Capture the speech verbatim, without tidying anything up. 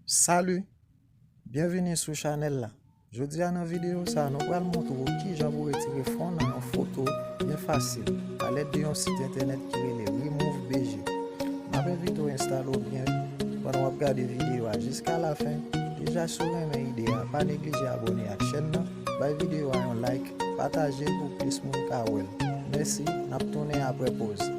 Salut! Byenvini sou chanèl la. Jodi a nan videyo sa, nou pral montre w kijan pou retire fon nan yon foto byen fasil alèd de yon sit entènèt ki rele Remove B G. M ap envite w enstale w byen pandan w ap gade videyo a jiska lafen. Deja si w renmen ide a, pa neglije abòne ak chèn nan, bay videyo a yon like, pataje l pou plis moun ka wè l. Mèsi, n ap tounen apre poz.